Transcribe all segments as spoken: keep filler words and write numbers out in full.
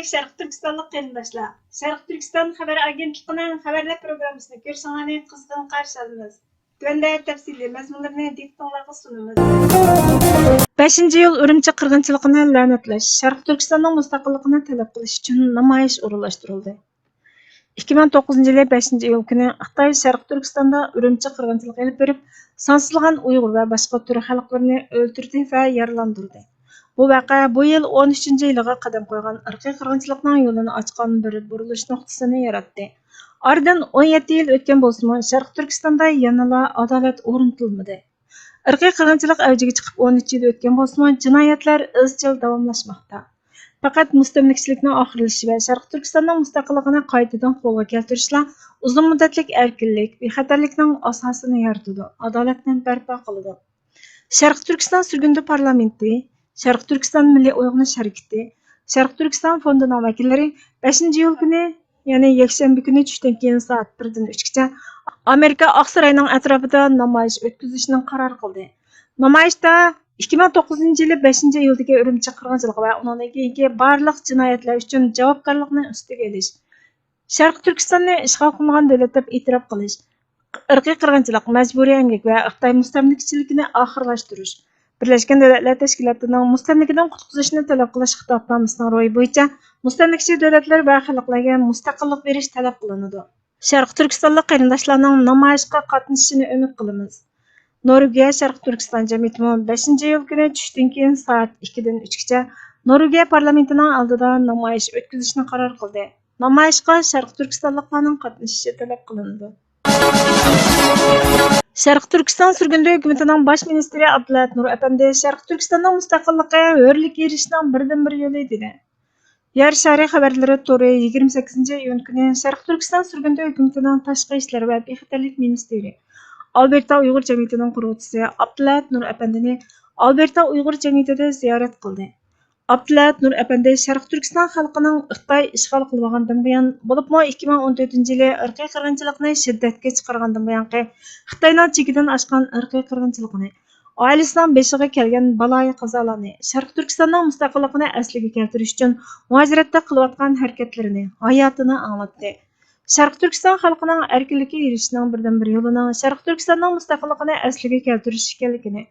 شەرقىي تۈركىستانلىق قېرىنداشلار، شەرقىي تۈركىستان خەۋەر ئاگېنتلىقىنىڭ خەۋەرلەر پروگراممىسىنى كۆرۈشۈڭلارنى قىزغىن قارشى ئالىمىز. تۆۋەندە تەپسىلىي مەزمۇنلىرىنى دىققىتىڭلارغا سۇنىمىز. بەشىنچى ئىيۇل ئۈرۈمچى قىرغىنچىلىقىنى لەنەتلەش، شەرقىي تۈركىستاننىڭ مۇستەقىللىقىنى تەلەپ قىلىش ئۈچۈن نامايىش ئورۇنلاشتۇرۇلدى. ئىككى مىڭ توققۇزىنچى يىلى بەشىنچى ئىيۇل كۈنى خىتاي شەرقىي تۈركىستاندا ئۈرۈمچى قىرغىنچىلىقى ئېلىپ بېرىپ، سانسىزلىغان ئۇيغۇر ۋە باشقا تۈرك خەلقلىرىنى ئۆلتۈردى ۋە يارىلاندۇردى. بۇ ۋەقە بۇ يىل ئون ئۈچىنچى يىلىغا قەدەم قويغان ئىرقىي قىرغىنچىلىقنىڭ يولىنى ئاچقان بىر بۇرۇلۇش نۇقتىسىنى ياراتتى. ئارىدىن ئون يەتتە يىل ئۆتكەن بولسىمۇ، شەرقىي تۈركىستاندا يەنىلا ئادالەت ئورنىتىلمىدى. ئىرقىي قىرغىنچىلىق ئەۋجىگە چىقىپ ئون ئۈچ يىل ئۆتكەن بولسىمۇ، جىنايەتلەر ئىزچىل داۋاملاشماقتا. پەقەت مۇستەملىكىچىلىكنىڭ ئاخىرلىشىشى ۋە شەرقىي تۈركىستاننىڭ مۇستەقىللىقىنى قايتىدىن قولغا كەلتۈرۈشلا ئۇزۇن مۇددەتلىك ئەركىنلىك، بىخەتەرلىكنىڭ ئاساسىنى يارىتىدۇ، ئادالەتنى بەرپا قىلىدۇ. شەرقىي تۈركىستان سۈرگۈندە پارلامېنتى، شەرقىي تۈركىستان مىللىي ئويغىنىش ھەرىكىتى، شەرقىي تۈركىستان فوندىنىڭ ۋەكىللىرى بەشىنچى ئىيۇل كۈنى، يەنى يەكشەنبە كۈنى چۈشتىن كېيىن سائەت بىردىن ئۈچكىچە ئامېرىكا ئاقساراينىڭ ئەتراپىدا نامايىش ئۆتكۈزۈشنى قارار قىلدى. نامايىشتا ئىككى مىڭ توققۇزىنچى يىلى بەشىنچى ئىيۇلدىكى ئۈرۈمچى قىرغىنچىلىقى ۋە ئۇنىڭدىن كېيىنكى بارلىق جىنايەتلەر ئۈچۈن جاۋابكارلىقنى ئۈستىگە ئېلىش، شەرقىي تۈركىستاننى ئىشغال قىلمىغان دۆلەت دەپ ئېتىراپ قىلىش، ئىرقىي قىرغىنچىلىق، مەجبۇرىي ئەمگەك ۋە خىتاي مۇستەملىكىچىلىكىنى ئاخىرلاشتۇرۇش، بىرلەشكەن دۆلەتلەر تەشكىلاتىنىڭ مۇستەملىكىدىن قۇتقۇزۇشنى تەلەپ قىلىش خىتابنامىسىنىڭ روھى بويىچە مۇستەملىكىچى دۆلەتلەر ۋە خەلقلەرگە مۇستەقىللىق بېرىش تەلەپ قىلىنىدۇ. شەرقىي تۈركىستانلىق قېرىنداشلارنىڭ نامايىشقا قاتنىشىشىنى ئۈمىد قىلىمىز. نورۋېگىيە شەرقىي تۈركىستان جەمئىيىتىمۇ بەشىنچى ئىيۇل كۈنى چۈشتىن كېيىن سائەت ئىككىدىن ئۈچكىچە نورۋېگىيە پارلامېنتىنىڭ ئالدىدا نامايىش ئۆتكۈزۈشنى قارار قىلدى. نامايىشقا شەرقىي تۈركىستانلىقلارنىڭ قاتنىشىشى تەلەپ قىلىنىدۇ. شەرقىي تۈركىستان سۈرگۈندە ھۆكۈمىتىنىڭ باش مىنىستىرى ئابدۇلەھەت نۇر ئەپەندى شەرقىي تۈركىستاننىڭ مۇستەقىللىقى ھۆرلۈككە ئېرىشىشنىڭ بىردىنبىر يولى دېدى. يەر شارى خەۋەرلىرى تورى يىگىرمە سەككىزىنچى ئىيۇن كۈنى شەرقىي تۈركىستان سۈرگۈندە ھۆكۈمىتىنىڭ تاشقى ئىشلار ۋە بىخەتەرلىك مىنىستىرى، ئالبېرتا ئۇيغۇر جەمئىيىتىنىڭ قۇرغۇچىسى ئابدۇلەھەت نۇر ئەپەندىنى ئالبېرتا ئۇيغۇر جەمئىيىتىدە زىيارەت قىلدى. ئابدۇلەھەت نۇر ئەپەندى شەرقىي تۈركىستان خەلقىنىڭ خىتاي ئىشغال قىلىۋالغاندىن بۇيان، بولۇپمۇ ئىككى مىڭ ئون تۆتىنچى يىلى ئىرقىي قىرغىنچىلىقنى شىددەتكە چىقارغاندىن بۇيانقى خىتاينىڭ چېكىدىن ئاشقان ئىرقىي قىرغىنچىلىقىنى، ئائىلىسىنىڭ بېشىغا كەلگەن بالايىقازالارنى، شەرقىي تۈركىستاننىڭ مۇستەقىللىقىنى ئەسلىگە كەلتۈرۈش ئۈچۈن مۇھاجىرەتتە قىلىۋاتقان ھەرىكەتلىرىنى، ھاياتىنى ئاڭلاتتى. شەرقىي تۈركىستان خەلقىنىڭ ئەركىنلىككە ئېرىشىشنىڭ بىردىنبىر يولىنىڭ شەرقىي تۈركىستاننىڭ مۇستەقىللىقىنى ئەسلىگە كەلتۈرۈش ئىكەنلىكىنى،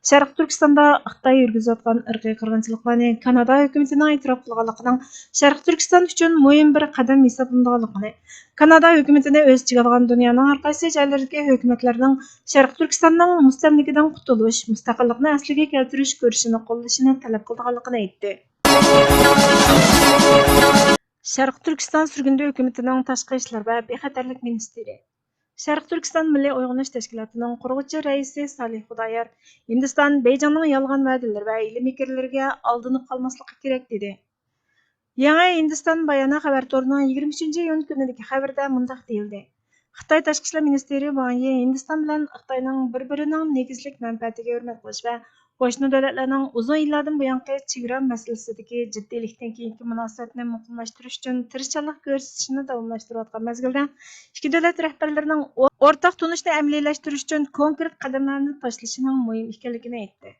شەرقىي تۈركىستاندا خىتاي يۈرگۈزۈۋاتقان ئىرقىي قىرغىنچىلىقلارنى كانادا ھۆكۈمىتىنىڭ ئېتىراپ قىلغانلىقىنىڭ شەرقىي تۈركىستان ئۈچۈن مۇھىم بىر قەدەم ھېسابلىنىدىغانلىقىنى، كانادا ھۆكۈمىتىنى ئۆز ئىچىگە ئالغان دۇنيانىڭ ھەر قايسى جايلىرىدىكى ھۆكۈمەتلەرنىڭ شەرقىي تۈركىستاننىڭ مۇستەملىكىدىن قۇتۇلۇش، مۇستەقىللىقنى ئەسلىگە كەلتۈرۈش كۈرىشىنى قوللىشىنى تەلەپ قىلىدىغانلىقىنى ئېيتتى. شەرقىي تۈركىستان سۈرگۈندە ھۆكۈمىتىنىڭ تاشقى ئىشلار ۋە بىخەتەرلىك مىنىستىرى، شەرقىي تۈركىستان مىللىي ئويغىنىش تەشكىلاتىنىڭ قۇرغۇچى رەئىسى سالىھ خۇدايار ھىندىستان بېيجىڭنىڭ يالغان ۋەدىلىرى ۋە ھىيلە-مىكىرلىرىگە ئالدىنىپ قالماسلىقى كېرەك، دېدى. يېڭى ھىندىستان بايانى خەۋەر تورىنىڭ يىگىرمە ئۈچىنچى ئىيۇن كۈنىدىكى خەۋىرىدە مۇنداق دېيىلدى: خىتاي تاشقى ئىشلار مىنىستىرى ۋاڭ يى ھىندىستان بىلەن خىتاينىڭ بىر-بىرىنىڭ نېگىزلىك مەنپەئەتىگە ھۆرمەت قىلىش ۋە قوشنا دۆلەتلەرنىڭ ئۇزۇن يىللاردىن بۇيانقى چېگرا مەسىلىسىدىكى جىددىيلىكتىن كېيىنكى مۇناسىۋەتنى مۇقىملاشتۇرۇش ئۈچۈن تىرىشچانلىق كۆرسىتىشىنى داۋاملاشتۇرۇۋاتقان مەزگىلدە، ئىككى دۆلەت رەھبەرلىرىنىڭ ئو-، ئورتاق تونۇشنى ئەمەلىيلەشتۈرۈش ئۈچۈن كونكرېت قەدەملەرنى تاشلىشىنىڭ مۇھىم ئىكەنلىكىنى ئېيتتى.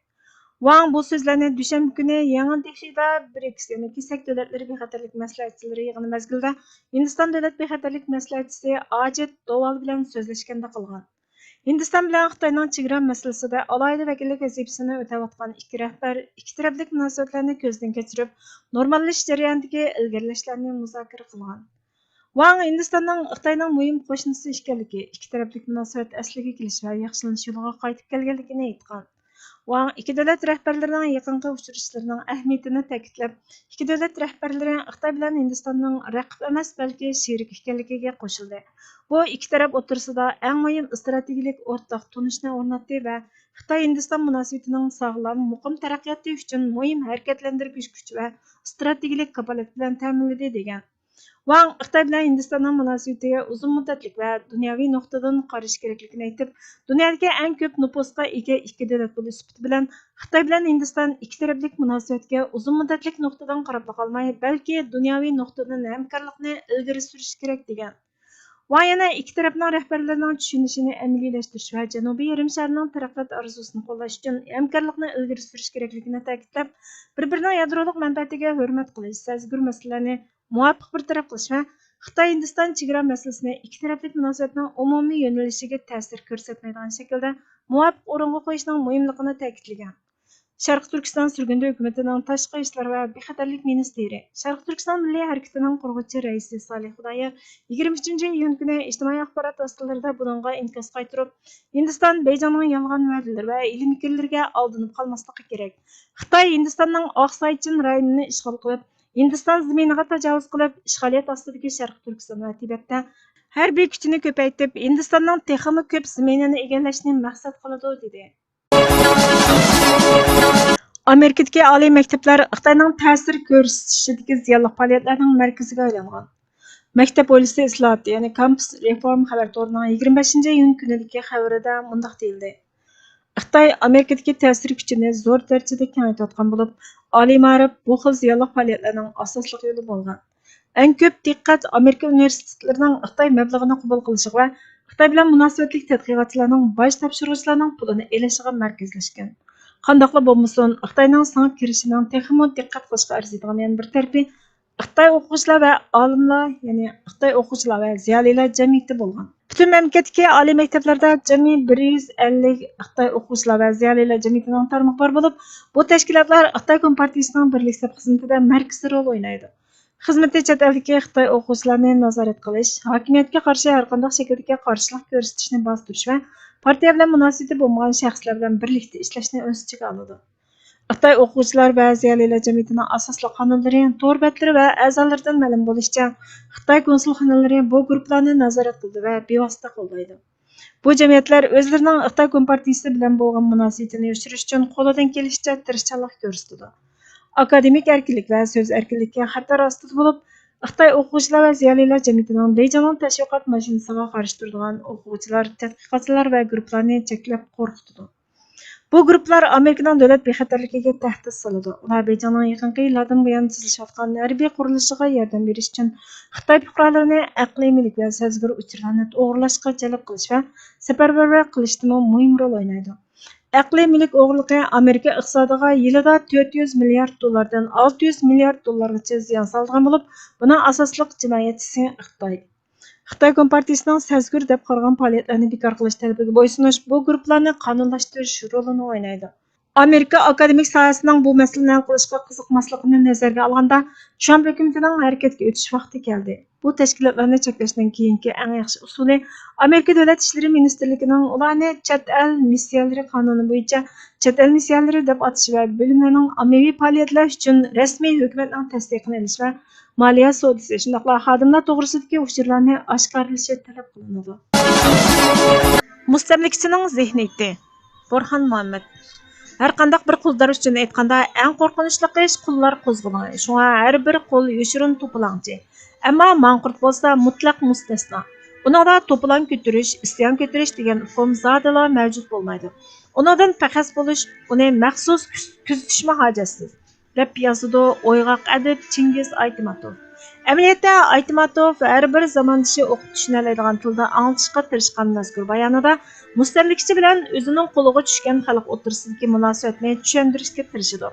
ۋاڭ بۇ سۆزلەرنى دۈشەنبە كۈنى يېڭى دېھلىدا برىكس، يەنى كېسەك دۆلەتلىرى بىخەتەرلىك مەسلىھەتچىلىرى يىغىنى مەزگىلىدا ھىندىستان دۆلەت بىخەتەرلىك مەسلىھەتچىسى ئاجىت دوۋال بىلەن سۆزلەشكەندە قىلغان. ھىندىستان بىلەن خىتاينىڭ چېگرا مەسىلىسىدە ئالاھىدە ۋەكىللىك ۋەزىپىسىنى ئۆتەۋاتقان ئىككى رەھبەر ئىككى تەرەپلىك مۇناسىۋەتلەرنى كۆزدىن كەچۈرۈپ، نورماللىشىش جەريانىدىكى ئىلگىرىلەشلەرنى مۇزاكىرە قىلغان. ۋاڭ ھىندىستاننىڭ خىتاينىڭ مۇھىم قوشنىسى ئىكەنلىكى، ئىككى تەرەپلىك مۇناسىۋەت ئەسلىگە كېلىش ۋە ياخشىلىنىش يولىغا قايتىپ كەلگەنلىكىنى ئېيتقان. ۋاڭ ئىككى دۆلەت رەھبەرلىرىنىڭ يېقىنقى ئۇچرىشىشلىرىنىڭ ئەھمىيىتىنى تەكىتلەپ، ئىككى دۆلەت رەھبەرلىرى خىتاي بىلەن ھىندىستاننىڭ رەقىب ئەمەس، بەلكى شېرىك ئىكەنلىكىگە قوشۇلدى. بۇ ئىككى تەرەپ ئوتتۇرىسىدا ئەڭ مۇھىم ئىستراتېگىيەلىك ئورتاق تونۇشنى ئورناتتى ۋە خىتاي ھىندىستان مۇناسىۋىتىنىڭ ساغلام، مۇقىم تەرەققىياتى ئۈچۈن مۇھىم ھەرىكەتلەندۈرگۈچ كۈچ ۋە ئىستراتېگىيەلىك كاپالەت بىلەن تەمىنلىدى، دېگەن. ۋاڭ خىتاي بىلەن ھىندىستاننىڭ مۇناسىۋىتىگە ئۇزۇن مۇددەتلىك ۋە دۇنياۋى نۇقتىدىن قارىشى كېرەكلىكىنى ئېيتىپ، دۇنيادىكى ئەڭ كۆپ نوپۇسقا ئىگە ئىككى دۆلەت بولۇش سۈپىتى بىلەن خىتاي بىلەن ھىندىستان ئىككى تەرەپلىك مۇناسىۋەتكە ئۇزۇن مۇددەتلىك نۇقتىدىن قاراپلا قالماي، بەلكى دۇنياۋى نۇقتىدىن ھەمكارلىقنى ئىلگىرى سۈرۈشى كېرەك، دېگەن. ۋا يەنە ئىككى تەرەپنىڭ رەھبەرلىرىنىڭ چۈشىنىشىنى ئەمەلىيلەشتۈرۈش ۋە جەنۇبىي يېرىم شارنىڭ تەرەققىيات ئارزۇسىنى قوللاش ئۈچۈن ھەمكارلىقنى ئىلگىرى سۈرۈش كېرەكلىكىنى تەكىتلەپ، بىر-بىرىنىڭ يادرولۇق مەنپەئەتىگە ھۆرمەت قىلىش، سەزگۈر مەسىلىلەرنى مۇۋاپىق بىر تەرەپ قىلىش ۋە خىتاي-ھىندىستان چېگرا مەسىلىسىنى ئىككى تەرەپلىك مۇناسىۋەتنىڭ ئومۇمىي يۆنىلىشىگە تەسىر كۆرسەتمەيدىغان شەكىلدە مۇۋاپىق ئورۇنغا قويۇشنىڭ مۇھىملىقىنى تەكىتلىگەن. شەرقىي تۈركىستان سۈرگۈندە ھۆكۈمىتىنىڭ تاشقى ئىشلار ۋە بىخەتەرلىك مىنىستىرى، شەرقىي تۈركىستان مىللىي ھەرىكىتىنىڭ قۇرغۇچى رەئىسى سالىھ خۇدايېۋ يىگىرمە ئۈچىنچى ئىيۇن كۈنى ئىجتىمائىي ئاخبارات ۋاسىتىلىرىدا بۇنىڭغا ئىنكاس قايتۇرۇپ، ھىندىستان بېيجىڭنىڭ يالغان ۋەدىلىرى ۋە ھىيلە-مىكىرلىرىگە ئالدىنىپ قالماسلىقى كېرەك. خىتاي ھىندىستاننىڭ ئاقسايچىن رايونىنى ئىشغال قىلىپ، ھىندىستان زېمىنىغا تاجاۋۇز قىلىپ، ئىشغالىيەت ئاستىدىكى شەرقىي تۈركىستان ۋە تىبەتتە ھەربىي كۈچىنى كۆپەيتىپ، ھىندىستاننىڭ تېخىمۇ كۆپ زېمىنىنى ئىگىلەشنى مەقسەت قىلىدۇ، دېدى. ئامېرىكىدىكى ئالىي مەكتەپلەر خىتاينىڭ تەسىر كۆرسىتىشىدىكى زىيانلىق پائالىيەتلەرنىڭ مەركىزىگە ئايلانغان. مەكتەپ ھويلىسى ئىسلاھاتى، يەنى كامپۇس رېفورم خەۋەر تورىنىڭ يىگىرمە بەشىنچى ئىيۇن كۈنىدىكى خەۋىرىدە مۇنداق دېيىلدى: خىتاي ئامېرىكىدىكى تەسىر كۈچىنى زور دەرىجىدە كېڭەيتىۋاتقان بولۇپ، ئالىي مائارىپ بۇ خىل زىيانلىق پائالىيەتلەرنىڭ ئاساسلىق يولى بولغان. ئەڭ كۆپ دىققەت ئامېرىكا ئۇنىۋېرسىتېتلىرىنىڭ خىتاي مەبلىغىنى قوبۇل قىلىشىغا ۋە خىتاي بىلەن مۇناسىۋەتلىك تەتقىقاتچىلارنىڭ باج تاپشۇرغۇچىلارنىڭ پۇلىنى ئېلىشىغا مەركەزلەشكەن. قانداقلا بولمىسۇن، خىتاينىڭ سىڭىپ كىرىشىنىڭ تېخىمۇ دىققەت قىلىشقا ئەرزىيدىغان يەنە بىر تەرىپى خىتاي ئوقۇغۇچىلار ۋە ئالىملار، يەنى خىتاي ئوقۇغۇچىلار ۋە زىيالىيلار جەمئىيىتى بولغان. پۈتۈن مەملىكەتتىكى ئالىي مەكتەپلەردە جەمئىي بىر يۈز ئەللىك خىتاي ئوقۇغۇچىلار ۋە زىيالىيلار جەمئىيىتىنىڭ تارمىقى بار بولۇپ، بۇ تەشكىلاتلار خىتاي كومپارتىيىسىنىڭ بىرلىك سەپ خىزمىتىدە مەركىزىي رول ئوينايدۇ. خىزمىتى چەت ئەلدىكى خىتاي ئوقۇغۇچىلارنى نازارەت قىلىش، ھاكىمىيەتكە قارشى ھەرقانداق شەكىلدىكى قارشىلىق كۆرسىتىشنى باستۇرۇش ۋە پارتىيە بىلەن مۇناسىۋىتى بولمىغان شەخسلەر بىلەن بىرلىكتە ئىشلەشنى ئۆز ئىچىگە ئالىدۇ. خىتاي ئوقۇغۇچىلار ۋە زىيالىيلار جەمئىيىتىنىڭ ئاساسلىق قانۇنلىرى، تور بەتلىرى ۋە ئەزالىرىدىن مەلۇم بولۇشىچە، خىتاي كونسۇلخانىلىرى بۇ گۇرۇپپىلارنى نازارەت قىلىدۇ ۋە بىۋاسىتە قوللايدۇ. بۇ جەمئىيەتلەر ئۆزلىرىنىڭ خىتاي كومپارتىيىسى بىلەن بولغان مۇناسىۋىتىنى يوشۇرۇش ئۈچۈن قولىدىن كېلىشىچە تىرىشچانلىق كۆرسىتىدۇ. ئاكادېمىك ئەركىنلىك ۋە سۆز ئەركىنلىكى خەتەر ئاستىدا بولۇپ، خىتاي ئوقۇغۇچىلار ۋە زىيالىيلار جەمئىيىتىنىڭ بېيجىڭنىڭ تەشۋىقات ماشىنىسىغا قارشى تۇرىدىغان ئوقۇغۇچىلار، تەتقىقاتچىلار ۋە گۇرۇپپىلارنى چەكلەپ قورقۇتىدۇ. بۇ گۇرۇپپىلار ئامېرىكىنىڭ دۆلەت بىخەتەرلىكىگە تەھدىت سالىدۇ. ئۇلار بېيجىڭنىڭ يېقىنقى يىللاردىن بۇيان تىزلىشىۋاتقان ھەربىي قۇرۇلۇشىغا ياردەم بېرىش ئۈچۈن خىتاي پۇقرالىرىنى ئەقلىي مۈلۈك ۋە سەزگۈر ئۇچۇرلارنى ئوغرىلاشقا جەلپ قىلىش ۋە سەپەرۋەر قىلىشتىمۇ مۇھىم رول ئوينايدۇ. ئەقلىي مۈلۈك ئوغرىلىقى ئامېرىكا ئىقتىسادىغا يىلىدا تۆت يۈز مىليارد دوللاردىن ئالتە يۈز مىليارد دوللارغىچە زىيان سالىدىغان بولۇپ، بۇنىڭ ئاساسلىق جىنايەتچىسى خىتاي. خىتاي كومپارتىيىسىنىڭ سەزگۈر دەپ قارىغان پائالىيەتلەرنى بىكار قىلىش تەلىپىگە بويسۇنۇش بۇ گۇرۇپپىلارنى قانۇنلاشتۇرۇش رولىنى ئوينايدۇ. ئامېرىكا ئاكادېمىك ساھەسىنىڭ بۇ مەسىلىنى ھەل قىلىشقا قىزىقماسلىقىنى نەزەرگە ئالغاندا، ترامپ ھۆكۈمىتىنىڭ ھەرىكەتكە ئۆتۈش ۋاقتى كەلدى. بۇ تەشكىلاتلارنى چەكلەشنىڭ كېيىنكى ئەڭ ياخشى ئۇسۇلى ئامېرىكا دۆلەت ئىشلىرى مىنىستىرلىكىنىڭ ئۇلارنى چەت ئەل مىسسىيەلىرى قانۇنى بويىچە چەت ئەل مىسسىيەلىرى دەپ ئاتىشى ۋە بۆلۈملەرنىڭ ئاممىۋى پائالىيەتلەر ئۈچۈن رەسمىي ھۆكۈمەتنىڭ تەستىقىنى ئېلىش ۋە مالىيە سودىسى، شۇنداقلا خادىملار توغرىسىدىكى ئۇچۇرلارنى ئاشكارىلىشى تەلەپ قىلىنىدۇ. مۇستەملىكىچىنىڭ زېھنىيىتى. بورھان مۇھەممەد. ھەرقانداق بىر قۇلدار ئۈچۈن ئېيتقاندا، ئەڭ قورقۇنچلۇق ئىش قۇللار قوزغىلىڭى. شۇڭا ھەر بىر قۇل يوشۇرۇن توپىلاڭچى. ئەمما ماڭقۇرت بولسا مۇتلەق مۇستەسنا. ئۇنىڭدا توپىلاڭ كۆتۈرۈش، ئىسيان كۆتۈرۈش دېگەن ئۇقۇم زادىلا مەۋجۇت بولمايدۇ. ئۇنىڭدىن پەخەس بولۇش، ئۇنى مەخسۇس كۈز-، كۆزىتىشمۇ ھاجەتسىز، دەپ يازىدۇ ئويغاق ئەدىب چىڭگىز ئايتماتوف. ئەمەلىيەتتە، ئايتماتوف ھەر بىر زاماندىشى ئوقۇپ چۈشىنەلەيدىغان تىلدا ئاڭلىتىشقا تىرىشقان مەزكۇر بايانىدا مۇستەملىكىچى بىلەن ئۆزىنىڭ قولىغا چۈشكەن خەلق ئوتتۇرىسىدىكى مۇناسىۋەتنى چۈشەندۈرۈشكە تىرىشىدۇ.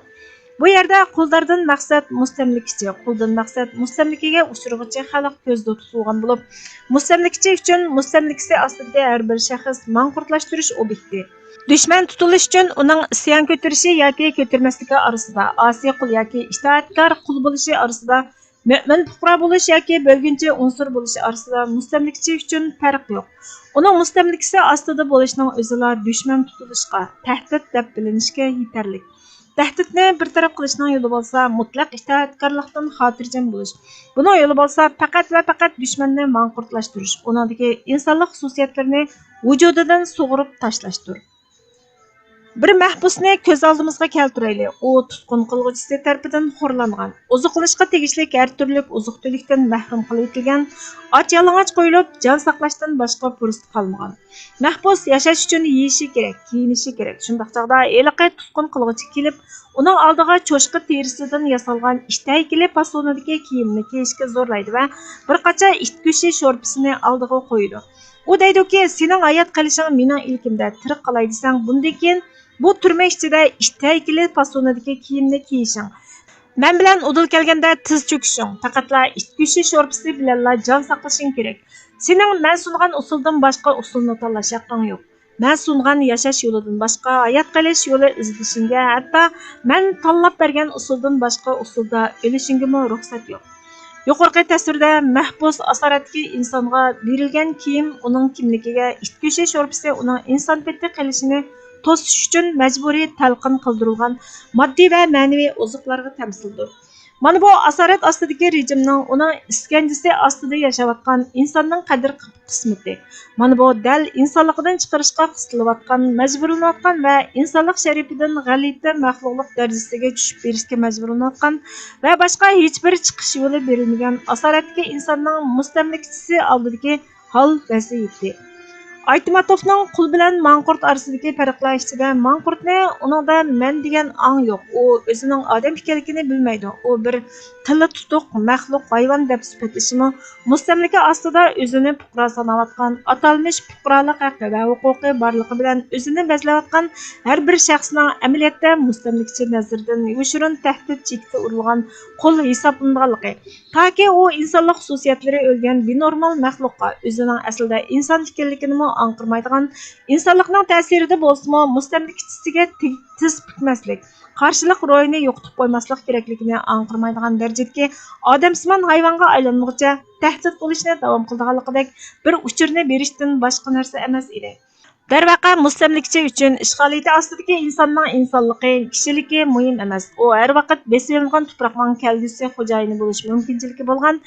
بۇ يەردە قۇلداردىن مەقسەت مۇستەملىكىچى، قۇلدىن مەقسەت مۇستەملىكىگە ئۇچرىغۇچى خەلق كۆزدە تۇتۇلغان بولۇپ، مۇستەملىكىچى ئۈچۈن مۇستەملىكىسى ئاستىدىكى ھەر بىر شەخس ماڭقۇرتلاشتۇرۇش ئوبيېكتى. دۈشمەن تۇتۇلۇش ئۈچۈن ئۇنىڭ ئىسيان كۆتۈرۈشى ياكى كۆتۈرمەسلىكى ئارىسىدا، ئاسىي قۇل ياكى ئىتائەتكار قۇل بولۇشى ئارىسىدا، مۆمىن پۇقرا بولۇش ياكى بۆلگۈنچى ئۇنسۇر بولۇش ئارىسىدا مۇستەملىكىچى ئۈچۈن پەرق يوق. ئۇنىڭ مۇستەملىكىسى ئاستىدا بولۇشنىڭ ئۆزىلا دۈشمەن تۇتۇلۇشقا، تەھدىت دەپ بىلىنىشكە يېتەرلىك. تەھدىتنى بىر تەرەپ قىلىشنىڭ يولى بولسا مۇتلەق ئىتائەتكارلىقتىن خاتىرجەم بولۇش. بۇنىڭ يولى بولسا پەقەت ۋە پەقەت دۈشمەننى ماڭقۇرتلاشتۇرۇش، ئۇنىڭدىكى ئىنسانلىق خۇسۇسىيەتلىرىنى ۋۇجۇدىدىن سۇغۇرۇپ تاشلاشتۇر. بىر مەھبۇسنى كۆز ئالدىمىزغا كەلتۈرەيلى. ئۇ تۇتقۇن قىلغۇچىسى تەرىپىدىن خورلانغان، ئوزۇقلىنىشقا تېگىشلىك ھەر تۈرلۈك ئوزۇق-تۈلۈكتىن مەھرۇم قىلىۋېتىلگەن، ئاچ-يالىڭاچ قويۇلۇپ، جان ساقلاشتىن باشقا پۇرسىتى قالمىغان. مەھبۇس ياشاش ئۈچۈن يېيىشى كېرەك، كىيىنىشى كېرەك. شۇنداق چاغدا ھېلىقى تۇتقۇن قىلغۇچى كېلىپ، ئۇنىڭ ئالدىغا چوشقا تېرىسىدىن ياسالغان ئىت ھەيكىلى پاسونىدىكى كىيىمنى كىيىشكە زورلايدۇ ۋە بىر قاچا ئىت گۆشى شورپىسىنى ئالدىغا قويىدۇ. ئۇ دەيدۇكى، سېنىڭ ھايات قېلىشىڭ مېنىڭ ئىلكىمدە، تىرىق قالاي دېسەڭ، بۇندىن كېيىن بۇ تۈرمە ئىچىدە ئىت ھەيكىلى پاسونىدىكى كىيىمنى كىيىشىڭ، مەن بىلەن ئۇدۇل كەلگەندە تىز چۆكۈشۈڭ، پەقەتلا ئىت گۆشى شورپىسى بىلەنلا جان ساقلىشىڭ كېرەك. سېنىڭ مەن سۇنغان ئۇسۇلدىن باشقا ئۇسۇلنى تاللاش ھەققىڭ يوق. مەن سۇنغان ياشاش يولىدىن باشقا ھايات قېلىش يولى ئىزدىشىڭگە، ھەتتا مەن تاللاپ بەرگەن ئۇسۇلدىن باشقا ئۇسۇلدا ئۆلۈشۈڭگىمۇ رۇخسەت يوق. يۇقىرىقى تەسۋىردە مەھبۇس ئاسارەتتىكى ئىنسانغا بېرىلگەن كىيىم ئۇنىڭ كىملىكىگە ئىت گۆشى شورپىسى ئۇنىڭ ئىنسان پېتى قېلىشىنى توسۇش ئۈچۈن مەجبۇرىي تەلقىن قىلدۇرۇلغان ماددىي ۋە مەنىۋى ئوزۇقلارغا تەمسىلدۇر. مانا بۇ ئاسارەت ئاستىدىكى رېجىمنىڭ، ئۇنىڭ ئىسكەنجىسى ئاستىدا ياشاۋاتقان ئىنساننىڭ قەدىر قىسمىتى. مانا بۇ دەل ئىنسانلىقىدىن چىقىرىشقا قىستىلىۋاتقان، مەجبۇرلىنىۋاتقان ۋە ئىنسانلىق شەرىپىدىن غەلىتە مەخلۇقلۇق دەرىجىسىگە چۈشۈپ بېرىشكە مەجبۇرلىنىۋاتقان ۋە باشقا ھېچبىر چىقىش يولى بېرىلمىگەن ئاسارەتتىكى ئىنساننىڭ مۇستەملىكىچىسى ئالدىدىكى ھال ۋەزىيىتى. ئايتماتوفنىڭ قۇل بىلەن ماڭقۇرت ئارىسىدىكى پەرقلەر ئىچىدە ماڭقۇرتنى، ئۇنىڭدا مەن دېگەن ئاڭ يوق، ئۇ ئۆزىنىڭ ئادەم ئىكەنلىكىنى بىلمەيدۇ، ئۇ بىر تىلى تۇتۇق مەخلۇق، ھايۋان دەپ سۈپەتلىشىمۇ، مۇستەملىكە ئاستىدا ئۆزىنى پۇقرا ساناۋاتقان، ئاتالمىش پۇقرالىق ھەققى ۋە ھوقۇقى بارلىقى بىلەن ئۆزىنى بەزلەۋاتقان ھەر بىر شەخسنىڭ ئەمەلىيەتتە مۇستەملىكىچى نەزىرىدىن يوشۇرۇن تەھدىت چېكىسى ئۇرۇلغان قۇل ھېسابلىنىدىغانلىقى، تاكى ئۇ ئىنسانلىق خۇسۇسىيەتلىرى ئۆلگەن بىنورمال مەخلۇققا، ئۆزىنىڭ ئەسلىدە ئىنسان ئىكەنلىكىنىمۇ ئاڭقىرمايدىغان، ئىنسانلىقنىڭ تەسىرىدە بولسىمۇ مۇستەملىكىچىسىگە تىز پۈكمەسلىك، قارشىلىق روھىنى يوقىتىپ قويماسلىق كېرەكلىكىنى ئاڭقىرمايدىغان دەرىجىدىكى ئادەمسىمان ھايۋانغا ئايلانمىغۇچە تەھدىت قىلىشنى داۋام قىلىدىغانلىقىدەك بىر ئۇچۇرنى بېرىشتىن باشقا نەرسە ئەمەس ئىدى. دەرۋەقە، مۇستەملىكىچى ئۈچۈن ئىشغالىيىتى ئاستىدىكى ئىنساننىڭ ئىنسانلىقى، كىشىلىكى مۇھىم ئەمەس. ئۇ ھەر ۋاقىت بېسىۋېلىنغان تۇپراقنىڭ كەلگۈسى خوجايىنى بولۇش مۇمكىنچىلىكى بولغان،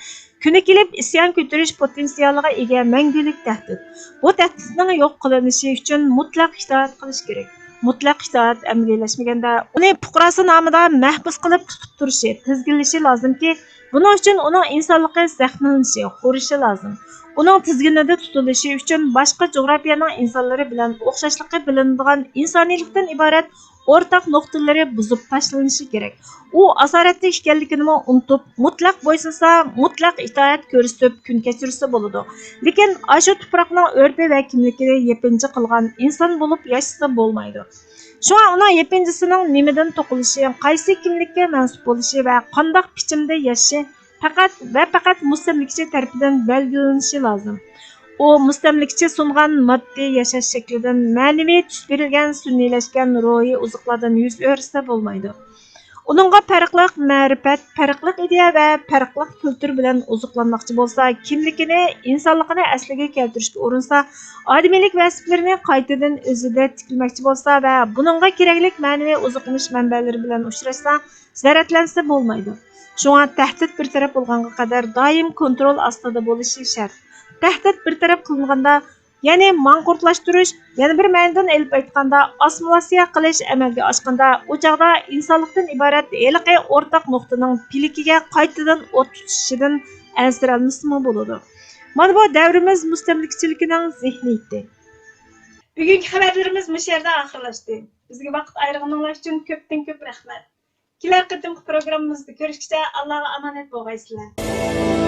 كۈنى كېلىپ ئىسيان كۆتۈرۈش پوتېنسىيالىغا ئىگە مەڭگۈلۈك تەھدىت. بۇ تەھدىتنىڭ يوق قىلىنىشى ئۈچۈن مۇتلەق ئىتائەت قىلىش كېرەك. مۇتلەق ئىتائەت ئەمەلىيلەشمىگەندە، ئۇنى پۇقراسى نامىدا مەھبۇس قىلىپ تۇتۇپ تۇرۇشى، تىزگىنلىشى لازىمكى، بۇنىڭ ئۈچۈن ئۇنىڭ ئىنسانلىقى زەخىملىنىشى، خورىشى لازىم. ئۇنىڭ تىزگىنىدە تۇتۇلۇشى ئۈچۈن باشقا جۇغراپىيەنىڭ ئىنسانلىرى بىلەن ئوخشاشلىقى بىلىنىدىغان ئىنسانىيلىقتىن ئىبارەت ئورتاق نۇقتىلىرى بۇزۇپ تاشلىنىشى كېرەك. ئۇ ئاسارەتتە ئىكەنلىكىنىمۇ ئۇنتۇپ، مۇتلەق بويسۇنسا، مۇتلەق ئىتائەت كۆرسىتىپ كۈن كەچۈرسە بولىدۇ. لېكىن ئاشۇ تۇپراقنىڭ ئۆرپى ۋە كىملىكىنى يېپىنچا قىلغان ئىنسان بولۇپ ياشىسا بولمايدۇ. شۇڭا ئۇنىڭ يېپىنچىسىنىڭ نېمىدىن توقۇلۇشى، قايسى كىملىككە مەنسۇپ بولۇشى ۋە قانداق پىچىمدە ياشىشى پەقەت ۋە پەقەت مۇستەملىكىچى تەرىپىدىن بەلگىلىنىشى لازىم. ئۇ مۇستەملىكىچى سۇنغان ماددىي ياشاش شەكلىدىن، مەنىۋى تۈس بېرىلگەن سۈنئىيلەشكەن روھىي ئوزۇقلاردىن يۈز ئۆرۈسە بولمايدۇ. ئۇنىڭغا پەرقلىق مەرىپەت، پەرقلىق ئىدىيە ۋە پەرقلىق كۈلتۈر بىلەن ئوزۇقلانماقچى بولسا، كىملىكىنى، ئىنسانلىقىنى ئەسلىگە كەلتۈرۈشكە ئۇرۇنسا، ئادىمىيلىك ۋەسىپلىرىنى قايتىدىن ئۆزىدە تىكلىمەكچى بولسا ۋە بۇنىڭغا كېرەكلىك مەنىۋى ئوزۇقلىنىش مەنبەلىرى بىلەن ئۇچراشسا، زەرەتلەنسە بولمايدۇ. شۇڭا تەھدىت بىر تەرەپ بولغانغا قەدەر دائىم كونترول ئاستىدا بولۇشى شەرت. تەھدىت بىر تەرەپ قىلىنغاندا، يەنى ماڭقۇرتلاشتۇرۇش، يەنە بىر مەنىدىن ئېلىپ ئېيتقاندا، ئاسسىمىلياتسىيە قىلىش ئەمەلگە ئاشقاندا، ئۇ چاغدا ئىنسانلىقتىن ئىبارەت ھېلىقى ئورتاق نۇقتىنىڭ پىلىكىگە قايتىدىن ئوت تۇتىشىدىن ئەنسىرەلمىسىمۇ بولىدۇ. مانا بۇ دەۋرىمىز مۇستەملىكىچىلىكىنىڭ زېھنىيىتى. بۈگۈنكى خەۋەرلىرىمىز مۇشۇ يەردە ئاخىرلاشتى. بىزگە ۋاقىت ئايرىغىنىڭلار ئۈچۈن كۆپتىن كۆپ رەھمەت. كېلەر قېتىمقى پروگراممىمىزدا كۆرۈشكىچە ئاللاغا ئامانەت بولغايسىلەر.